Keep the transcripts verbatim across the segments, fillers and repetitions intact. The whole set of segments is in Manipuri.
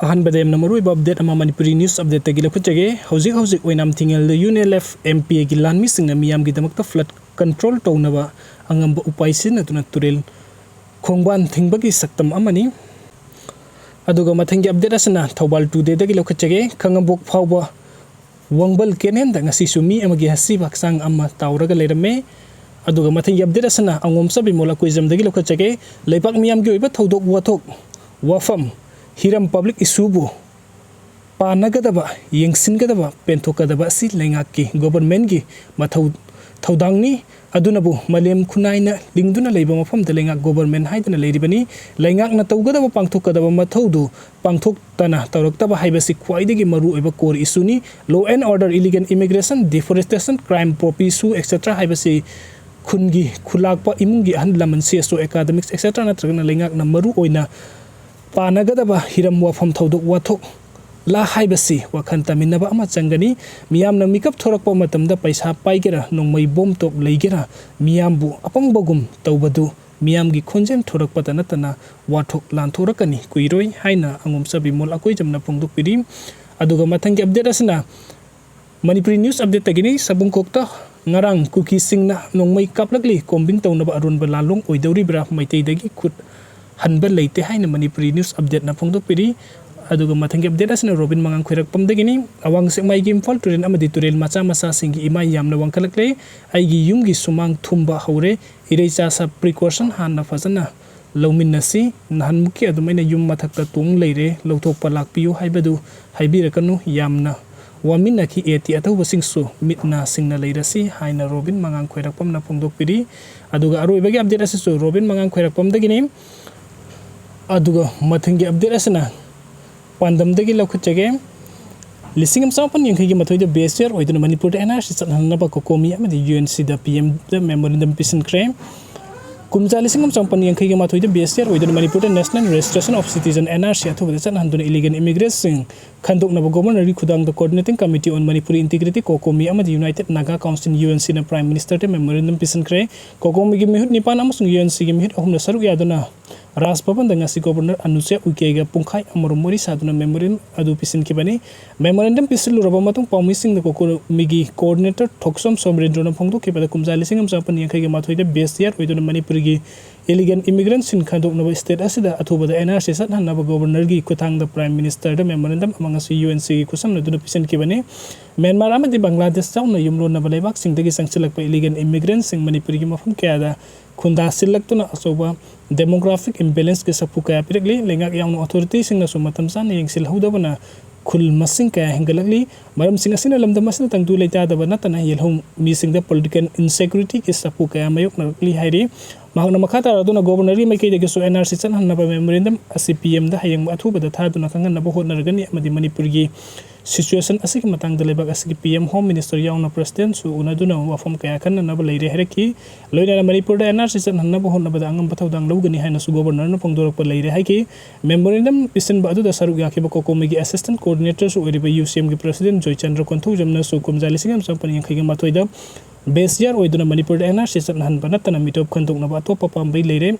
ꯑꯍꯥꯟꯕꯗ ꯌꯥꯝꯅ ꯃꯔꯨꯑꯣꯏꯕ ꯑꯞꯗꯦꯠ ꯑꯃ ꯃꯅꯤꯄꯨꯔꯤ ꯅ꯭ꯌꯨꯁ ꯑꯞꯗꯦꯠꯇꯒꯤ ꯂꯧꯈꯠꯆꯒꯦ꯫ ꯍꯧꯖꯤꯛ ꯍꯧꯖꯤꯛ ꯑꯣꯏꯅꯥꯝ ꯊꯤꯡꯉꯦꯜꯗ U N L F M P ꯑꯦꯒꯤ ꯂꯥꯟꯃꯤꯁꯤꯡꯅ ꯃꯤꯌꯥꯝꯒꯤꯗꯃꯛꯇ ꯐ꯭ꯂꯠ ꯀꯟꯇ꯭ꯔꯣꯜ ꯇꯧꯅꯕ ꯑꯉꯝꯕ ꯎꯄꯥꯏ ꯁꯤꯖꯤꯟꯅꯗꯨꯅ ꯇꯨꯔꯦꯜ ꯈꯣꯡꯕꯥꯟ ꯊꯤꯡꯕꯒꯤ ꯁꯛꯇꯝ ꯑꯃꯅꯤ꯫ ꯑꯗꯨꯒ ꯃꯊꯪꯒꯤ ꯑꯞꯗꯦꯠ ꯑꯁꯤꯅ ꯊꯧꯕꯥꯜ ꯇꯨꯗꯦꯗꯒꯤ ꯂꯧꯈꯠꯆꯒꯦ꯫ ꯈꯥꯉꯕꯣꯛ ꯐꯥꯎꯕ ꯋꯥꯡꯕꯜ ꯀꯦꯅꯦꯜꯗ ꯉꯁꯤꯁꯨ ꯃꯤ ꯑꯃꯒꯤ ꯑꯁꯤꯕ ꯍꯛꯆꯥꯡ ꯑꯃ ꯇꯥꯎꯔꯒ ꯂꯩꯔꯝꯃꯦ꯫ ꯑꯗꯨꯒ ꯃꯊꯪꯒꯤ ꯑꯞꯗꯦꯠ ꯑꯁꯤꯅ ꯑꯉꯣꯝꯆꯥ ꯕꯤꯃꯣꯜ ꯑꯀꯣꯏꯖꯝꯗꯒꯤ ꯂꯧꯈꯠꯆꯒꯦ꯫ ꯂꯩꯕꯥꯛ ꯃꯤꯌꯥꯝꯒꯤ ꯑꯣꯏꯕ ꯊꯧꯗꯣꯛ ꯋꯥꯊꯣꯛ, ꯋꯥꯐꯝ, ꯍꯤꯔꯝ ꯄꯕ꯭ꯂꯤꯛ ꯏꯁꯨꯕꯨ ꯄꯥꯟꯅꯒꯗꯕ, ꯌꯦꯡꯁꯤꯟꯒꯗꯕ, ꯄꯦꯟꯊꯣꯛꯀꯗꯕ ꯑꯁꯤ ꯂꯩꯉꯥꯛꯀꯤ, ꯒꯣꯕꯔꯃꯦꯟꯒꯤ ꯃꯊꯧ, ꯊꯧꯗꯥꯡꯅꯤ꯫ ꯑꯗꯨꯅꯕꯨ ꯃꯥꯂꯦꯝ ꯈꯨꯟꯅꯥꯏꯅ ꯂꯤꯡꯗꯨꯅ ꯂꯩꯕ ꯃꯐꯝꯗ ꯂꯩꯉꯥꯛ ꯒꯣꯕꯔꯃꯦꯟ ꯍꯥꯏꯗꯅ ꯂꯩꯔꯤꯕꯅꯤ꯫ ꯂꯩꯉꯥꯛꯅ ꯇꯧꯒꯗꯕ, ꯄꯥꯡꯊꯣꯛꯀꯗꯕ ꯃꯊꯧꯗꯨ ꯄꯥꯡꯊꯣꯛꯇꯅ ꯇꯧꯔꯛꯇꯕ ꯍꯥꯏꯕꯁꯤ ꯈ꯭ꯋꯥꯏꯗꯒꯤ ꯃꯔꯨꯑꯣꯏꯕ core issue ꯅꯤ꯫ Law and order, illegal immigration, deforestation, crime, poppy issue, et cetera ꯍꯥꯏꯕꯁꯤ ꯈꯨꯟꯒꯤ ꯈꯨꯂꯥꯛꯄ, ꯏꯃꯨꯡꯒꯤ ꯑꯍꯜ ꯂꯃꯟ, ꯁꯤ ꯑꯦꯁ ꯑꯣ, academics, et cetera ꯅꯠꯇ꯭ꯔꯒꯅ ꯂꯩꯉꯥꯛꯅ ꯃꯔꯨꯑꯣꯏꯅ ꯄꯥꯟꯅꯒꯗꯕ ꯍꯤꯔꯝ, ꯋꯥꯐꯝ, ꯊꯧꯗꯣꯛ ꯋꯥꯊꯣꯛ ꯂꯥ ꯍꯥꯏꯕꯁꯤ ꯋꯥꯈꯜ ꯇꯥꯃꯤꯟꯅꯕ ꯑꯃ ꯆꯪꯒꯅꯤ꯫ ꯃꯤꯌꯥꯝꯅ ꯃꯤꯀꯞ ꯊꯣꯔꯛꯄ ꯃꯇꯝꯗ ꯄꯩꯁꯥ ꯄꯥꯏꯒꯦꯔꯥ, ꯅꯣꯡꯃꯩ ꯕꯣꯝ ꯇꯣꯞ ꯂꯩꯒꯦꯔꯥ, ꯃꯤꯌꯥꯝꯕꯨ ꯑꯄꯪꯕꯒꯨꯝ ꯇꯧꯕꯗꯨ ꯃꯤꯌꯥꯝꯒꯤ ꯈꯣꯟꯖꯦꯜ ꯊꯣꯔꯛꯄꯗ ꯅꯠꯇꯅ ꯋꯥꯊꯣꯛ ꯂꯥꯟꯊꯣꯔꯛꯀꯅꯤ ꯀꯨꯏꯔꯣꯏ ꯍꯥꯏꯅ ꯑꯉꯣꯝꯆꯥ ꯕꯤꯃꯣꯜ ꯑꯀꯣꯏꯖꯝꯅ ꯐꯣꯡꯗꯣꯛꯄꯤꯔꯤ꯫ ꯑꯗꯨꯒ ꯃꯊꯪꯒꯤ ꯑꯞꯗꯦꯠ ꯑꯁꯤꯅ ꯃꯅꯤꯄꯨꯔꯤ ꯅ꯭ꯌꯨꯁ ꯑꯞꯗꯦꯠꯇꯒꯤꯅꯤ꯫ ꯁꯕꯨꯡꯈꯣꯛꯇ ꯉꯔꯥꯡ ꯀꯨꯀꯤꯁꯤꯡꯅ ꯅꯣꯡꯃꯩ ꯀꯥꯞꯂꯛꯂꯤ꯫ ꯀꯣꯝꯕꯤꯡ ꯇꯧꯅꯕ ꯑꯔꯣꯟꯕ ꯂꯥꯟꯂꯣꯡ ꯑꯣꯏꯗꯧꯔꯤꯕ꯭ꯔꯥ? ꯃꯩꯇꯩꯗꯒꯤ ꯈꯨꯠ ꯍꯟꯕ ꯂꯩꯇꯦ ꯍꯥꯏꯅ ꯃꯅꯤꯄꯨꯔꯤ ꯅ꯭ꯌꯨꯁ ꯑꯞꯗꯦꯠꯅ ꯐꯣꯡꯗꯣꯛꯄꯤꯔꯤ꯫ ꯑꯗꯨꯒ ꯃꯊꯪꯒꯤ ꯑꯞꯗꯦꯠ ꯑꯁꯤꯅ ꯔꯣꯕꯤꯟ ꯃꯉꯥꯡ ꯈꯣꯏꯔꯥꯛꯄꯝꯗꯒꯤꯅꯤ꯫ ꯑꯋꯥꯡ ꯁꯦꯛꯃꯥꯏꯒꯤ ꯏꯝꯐꯥꯜ ꯇꯨꯔꯦꯜ ꯑꯃꯗꯤ ꯇꯨꯔꯦꯜ ꯃꯆꯥ ꯃꯆꯥꯁꯤꯡꯒꯤ ꯏꯃꯥꯏ ꯌꯥꯝꯅ ꯋꯥꯡꯈꯠꯂꯛꯂꯦ꯫ ꯑꯩꯒꯤ ꯌꯨꯝꯒꯤ ꯁꯨꯃꯥꯡ ꯊꯨꯝꯕ ꯍꯧꯔꯦ꯫ ꯏꯔꯩ ꯆꯥꯁ precaution ꯍꯥꯟꯅ ꯐꯖꯅ ꯂꯧꯃꯤꯟꯅꯁꯤ꯫ ꯅꯍꯥꯟꯃꯨꯛꯀꯤ ꯑꯗꯨꯃꯥꯏꯅ ꯌꯨꯝ ꯃꯊꯛꯇ ꯇꯣꯡ ꯂꯩꯔꯦ, ꯂꯧꯊꯣꯛꯄ ꯂꯥꯛꯄꯤꯌꯨ ꯍꯥꯏꯕꯗꯨ ꯍꯥꯏꯕꯤꯔꯛꯀꯅꯨ꯫ ꯌꯥꯝꯅ ꯋꯥꯃꯤꯟꯅꯈꯤ꯫ ꯑꯦ ꯇꯤ ꯑꯊꯧꯕꯁꯤꯡꯁꯨ ꯃꯤꯠ ꯅꯥ ꯁꯤꯡꯅ ꯂꯩꯔꯁꯤ ꯍꯥꯏꯅ ꯔꯣꯕꯤꯟ ꯃꯉꯥꯡ ꯈꯣꯏꯔꯥꯛꯄꯝꯅ ꯐꯣꯡꯗꯣꯛꯄꯤꯔꯤ꯫ ꯑꯗꯨꯒ ꯑꯔꯣꯏꯕꯒꯤ ꯑꯞꯗꯦꯠ ꯑꯁꯤꯁꯨ ꯔꯣꯕꯤꯟ ꯃꯉꯥꯡ ꯈꯣꯏꯔꯥꯛꯄꯝꯗꯒꯤꯅꯤ꯫ ꯑꯗꯨꯒ ꯃꯊꯪꯒꯤ ꯑꯞꯗꯦꯠ ꯑꯁꯤꯅ ꯄꯥꯟꯗꯝꯗꯒꯤ ꯂꯧꯈꯠꯆꯒꯦ꯫ ꯂꯤꯁꯤꯡ ꯑꯃ ꯆꯃꯥꯄꯟ ꯌꯥꯡꯈꯩꯒꯤ ꯃꯥꯊꯣꯏꯗ best year ꯑꯣꯏꯗꯨꯅ ꯃꯅꯤꯄꯨꯔꯗ ꯑꯦꯟ ꯑꯥꯔ ꯁꯤ ꯆꯠꯍꯟꯅꯕ ꯀꯣꯀꯣꯃꯤ ꯑꯃꯗꯤ ꯌꯨ ꯑꯦꯟ ꯁꯤꯗ ꯄꯤ ꯑꯦꯝꯗ memorandum ꯄꯤꯁꯤꯟꯈ꯭ꯔꯦ꯫ ꯀꯨꯝꯖꯥ ꯂꯤꯁꯤꯡ ꯑꯃ ꯆꯃꯥꯄꯟ ꯌꯥꯡꯈꯩꯒꯤ ꯃꯥꯊꯣꯏꯗ best year ꯑꯣꯏꯗꯨꯅ ꯃꯅꯤꯄꯨꯔꯗ National Registration of Citizen, N R C, ꯑꯊꯨꯕꯗ ꯆꯠꯍꯟꯗꯨꯅ illegal immigrantꯁꯤꯡ ꯈꯟꯗꯣꯛꯅꯕ Governorꯒꯤ ꯈꯨꯊꯥꯡꯗ Coordinating Committee on Manipuri Integrity, ꯀꯣꯀꯣꯃꯤ, ꯑꯃꯗꯤ United Naga Council, U N ꯁꯤꯅ Prime Ministerꯗ memorandum ꯄꯤꯁꯤꯟꯈ꯭ꯔꯦ꯫ ꯀꯣꯀꯣꯃꯤꯒꯤ ꯃꯤꯍꯨꯠ ꯅꯤꯄꯥꯟ ꯑꯃꯁꯨꯡ ꯌꯨ ꯑꯦꯟ ꯁꯤꯒꯤ ꯃꯤꯍꯨꯠ ꯑꯍꯨꯝꯅ ꯁꯔꯨꯛ ꯌꯥꯗꯨꯅ ꯔꯥꯖ ꯚꯕꯟꯗ ꯉꯁꯤ ꯒꯣꯕꯔꯅꯔ ꯑꯅꯨꯁꯨꯏꯌꯥ ꯎꯏꯀꯦꯒ ꯄꯨꯡꯈꯥꯏ ꯑꯃꯔꯣꯝ ꯋꯥꯔꯤ ꯁꯥꯗꯨꯅ ꯃꯦꯃꯣꯔꯦꯟꯗꯝ ꯑꯗꯨ ꯄꯤꯁꯤꯟꯈꯤꯕꯅꯤ꯫ ꯃꯦꯃꯣꯔꯦꯟꯗꯝ ꯄꯤꯁꯤꯜꯂꯨꯔꯕ ꯃꯇꯨꯡ ꯄꯥꯎꯃꯤꯁꯤꯡꯗ ꯀꯣꯀꯣꯃꯤꯒꯤ ꯀꯣꯑꯣꯔꯗꯤꯅꯦꯇꯔ ꯊꯣꯛꯆꯣꯝ ꯁꯣꯃꯔꯦꯟꯗ꯭ꯔꯣꯅ ꯐꯣꯡꯗꯣꯛꯈꯤꯕꯗ ꯀꯨꯝꯖꯥ ꯂꯤꯁꯤꯡ ꯑꯃ ꯆꯥꯃꯥꯄꯟ ꯌꯥꯡꯈꯩꯒ ꯃꯥꯊꯣꯏꯗ ꯕꯦꯁꯤꯌꯥꯔ ꯑꯣꯏꯗꯨꯅ ꯃꯅꯤꯄꯨꯔꯒꯤ ꯏꯂꯤꯒꯦꯜ ꯏꯃꯤꯒ꯭ꯔꯦꯟꯁꯤꯡ ꯈꯟꯗꯣꯛꯅꯕ ꯁ꯭ꯇꯦꯠ ꯑꯁꯤꯗ ꯑꯊꯨꯕꯗ ꯑꯦꯟ ꯑꯥꯔ ꯁꯤ ꯆꯠꯍꯟꯅꯕ ꯒꯣꯕꯔꯅꯔꯒꯤ ꯈꯨꯠꯊꯥꯡꯗ ꯄ꯭ꯔꯥꯏꯝ ꯃꯤꯅꯤꯁꯇꯔꯗ ꯃꯦꯃꯣꯔꯦꯟꯗꯝ ꯑꯃ ꯉꯁꯤ ꯌꯨ ꯑꯦꯟ ꯁꯤꯒꯤ ꯈꯨꯠꯁꯝꯅꯗꯨꯅ ꯄꯤꯁꯤꯟꯈꯤꯕꯅꯤ꯫ ꯃ꯭ꯌꯥꯟꯃꯥꯔ ꯑꯃꯗꯤ ꯕꯪꯒ꯭ꯂꯥꯗꯦꯁ ꯌꯥꯎꯅ ꯌꯨꯝꯂꯣꯟꯅꯕ ꯂꯩꯕꯥꯛꯁꯤꯡꯗꯒꯤ ꯆꯪꯁꯤꯜꯂꯛꯄ ꯏꯂꯤꯒꯦꯜ ꯏꯃꯤꯒ꯭ꯔꯦꯟꯁꯤꯡ ꯃꯅꯤꯄꯨꯔꯒꯤ ꯃꯐꯝ ꯀꯌꯥꯗ ꯈꯨꯟꯗꯥꯁꯤꯜꯂꯛꯇꯨꯅ ꯑꯆꯧꯕ ꯗꯦꯃꯣꯒ꯭ꯔꯥꯐꯤꯛ ꯏꯝꯕꯦꯂꯦꯟꯁꯀꯤ ꯁꯥꯐꯨ ꯀꯌꯥ ꯄꯤꯔꯛꯂꯤ꯫ ꯂꯩꯉꯥꯛ ꯌꯥꯎꯅ ꯑꯣꯊꯣꯔꯤꯇꯤꯁꯤꯡꯅꯁꯨ ꯃꯇꯝ ꯆꯥꯅ ꯌꯦꯡꯁꯤꯜꯍꯧꯗꯕꯅ ꯈꯨꯜ ꯃꯁꯤꯡ ꯀꯌꯥ ꯍꯦꯟꯒꯠꯂꯛꯂꯤ꯫ ꯃꯔꯝꯁꯤꯡ ꯑꯁꯤꯅ ꯂꯝꯗꯝ ꯑꯁꯤꯗ ꯇꯪꯗꯨ ꯂꯩꯇꯥꯗꯕ ꯅꯠꯇꯅ ꯌꯦꯜꯍꯧ ꯃꯤꯁꯤꯡꯗ ꯄꯣꯂꯤꯇꯤꯀꯦꯜ ꯏꯟꯁꯦꯀ꯭ꯌꯨꯔꯤꯇꯤꯒꯤ ꯁꯥꯐꯨ ꯀꯌꯥ ꯃꯥꯌꯣꯛꯅꯔꯛꯂꯤ ꯍꯥꯏꯔꯤ꯫ ꯃꯍꯥꯛꯅ ꯃꯈꯥ ꯇꯥꯔꯗꯨꯅ ꯒꯣꯕꯔꯅꯔꯒꯤ ꯃꯥꯏꯀꯩꯗꯒꯤꯁꯨ ꯑꯦꯟ ꯑꯥꯔ ꯁꯤ ꯆꯠꯍꯟꯅꯕ ꯃꯦꯃꯣꯔꯦꯟꯗꯝ ꯑꯁꯤ ꯄꯤ ꯑꯦꯝꯗ ꯍꯌꯦꯡ ꯑꯊꯨꯕꯗ ꯊꯥꯗꯨꯅ ꯈꯪꯍꯟꯅꯕ ꯍꯣꯠꯅꯔꯒꯅꯤ ꯑꯃꯗꯤ ꯃꯅꯤꯄꯨꯔꯒꯤ ꯁꯤꯆꯨꯋꯦꯁꯟ ꯑꯁꯤꯒꯤ ꯃꯇꯥꯡꯗ ꯂꯩꯕꯥꯛ ꯑꯁꯤꯒꯤ ꯄꯤ ꯑꯦꯝ, ꯍꯣꯝ ꯃꯤꯅꯤꯁꯇꯔ ꯌꯥꯎꯅ ꯄ꯭ꯔꯁꯤꯗꯦꯟꯁꯨ ꯎꯅꯗꯨꯅ ꯋꯥꯐꯝ ꯀꯌꯥ ꯈꯟꯅꯅꯕ ꯂꯩꯔꯦ ꯍꯥꯏꯔꯛꯈꯤ꯫ ꯂꯣꯏꯅꯅ ꯃꯅꯤꯄꯨꯔꯗ ꯑꯦꯟ ꯑꯥꯔ ꯁꯤ ꯆꯠꯍꯟꯅꯕ ꯍꯣꯠꯅꯕꯗ ꯑꯉꯝꯕ ꯊꯧꯗꯥꯡ ꯂꯧꯒꯅꯤ ꯍꯥꯏꯅꯁꯨ ꯒꯣꯕꯔꯅꯔꯅ ꯐꯣꯡꯗꯣꯔꯛꯄ ꯂꯩꯔꯦ ꯍꯥꯏꯈꯤ꯫ ꯃꯦꯃꯣꯔꯦꯟꯗꯝ ꯄꯤꯁꯤꯟꯕ ꯑꯗꯨꯗ ꯁꯔꯨꯛ ꯌꯥꯈꯤꯕ ꯀꯣꯀꯣꯃꯤꯒꯤ ꯑꯦꯁꯤꯁꯇꯦꯟꯠ ꯀꯣꯑꯣꯔꯗꯤꯅꯦꯇꯔꯁꯨ ꯑꯣꯏꯔꯤꯕ ꯌꯨ ꯁꯤ ꯑꯦꯝꯒꯤ ꯄ꯭ꯔꯁꯤꯗꯦꯟꯠ ꯖꯣꯏꯆꯟꯗ꯭ꯔ ꯀꯣꯟꯊꯧꯖꯝꯅꯁꯨ ꯀꯨꯝꯖꯥ ꯂꯤꯁꯤꯡ ꯑꯃ ꯆꯥꯃꯥꯄꯟ ꯌꯥꯡꯈꯩꯒ ꯃꯥꯊꯣꯏꯗ ꯕꯦꯁꯤꯌꯥꯔ ꯑꯣꯏꯗꯨꯅ ꯃꯅꯤꯄꯨꯔꯗ ꯑꯦꯟ ꯑꯥꯔ ꯁꯤ ꯆꯠꯅꯍꯟꯕ ꯅꯠꯇꯅ ꯃꯤꯇꯣꯞ ꯈꯟꯗꯣꯛꯅꯕ ꯑꯇꯣꯞꯄ ꯄꯥꯝꯕꯩ ꯂꯩꯔꯦ꯫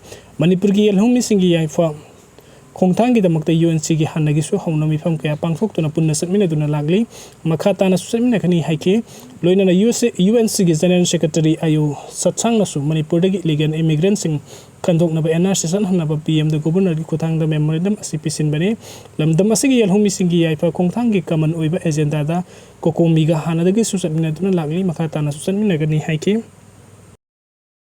ꯃꯅꯤꯄꯨꯔꯒꯤ ꯌꯦꯜꯍꯧꯃꯤꯁꯤꯡꯒꯤ ꯌꯥꯏꯐ ꯈꯣꯡꯊꯥꯡꯒꯤꯗꯃꯛꯇ ꯌꯨ ꯑꯦꯟ ꯁꯤꯒꯤ ꯍꯥꯟꯅꯒꯤꯁꯨ ꯍꯧꯅ ꯃꯤꯐꯝ ꯀꯌꯥ ꯄꯥꯡꯊꯣꯛꯇꯨꯅ ꯄꯨꯟꯅ ꯆꯠꯃꯤꯟꯅꯗꯨꯅ ꯂꯥꯛꯂꯤ꯫ ꯃꯈꯥ ꯇꯥꯅꯁꯨ ꯆꯠꯃꯤꯟꯅꯒꯅꯤ ꯍꯥꯏꯈꯤ꯫ ꯂꯣꯏꯅꯅ ꯌꯨ ꯑꯦꯟ ꯁꯤꯒꯤ ꯖꯦꯅꯔꯦꯜ ꯁꯦꯀ꯭ꯔꯦꯇꯔꯤ ꯑꯥꯏ ꯑꯣ ꯁꯠꯁꯥꯡꯅꯁꯨ ꯃꯅꯤꯄꯨꯔꯗꯒꯤ ꯏꯂꯤꯒꯦꯜ ꯏꯃꯤꯒ꯭ꯔꯦꯟꯁꯤꯡ ꯈꯟꯗꯣꯛꯅꯕ ꯑꯦꯟ ꯑꯥꯔ ꯁꯤ ꯆꯠꯍꯟꯅꯕ ꯄꯤ ꯑꯦꯝꯗ ꯒꯣꯕꯔꯅꯔꯒꯤ ꯈꯨꯠꯊꯥꯡꯗ ꯃꯦꯃꯣꯔꯦꯟꯗꯝ ꯑꯁꯤ ꯄꯤꯁꯤꯟꯕꯅꯤ꯫ ꯂꯝꯗꯝ ꯑꯁꯤꯒꯤ ꯌꯦꯜꯍꯧꯃꯤꯁꯤꯡꯒꯤ ꯌꯥꯏꯐ ꯈꯣꯡꯊꯥꯡꯒꯤ ꯀꯃꯟ ꯑꯣꯏꯕ ꯑꯦꯖꯦꯟꯗꯥꯗ ꯀꯣꯀꯣꯃꯤꯒ ꯍꯥꯟꯅꯗꯒꯤꯁꯨ ꯆꯠꯃꯤꯟꯅꯗꯨꯅ ꯂꯥꯛꯂꯤ꯫ ꯃꯈꯥ ꯇꯥꯅꯁꯨ ꯆꯠꯃꯤꯟꯅꯒꯅꯤ ꯍꯥꯏꯈꯤ꯫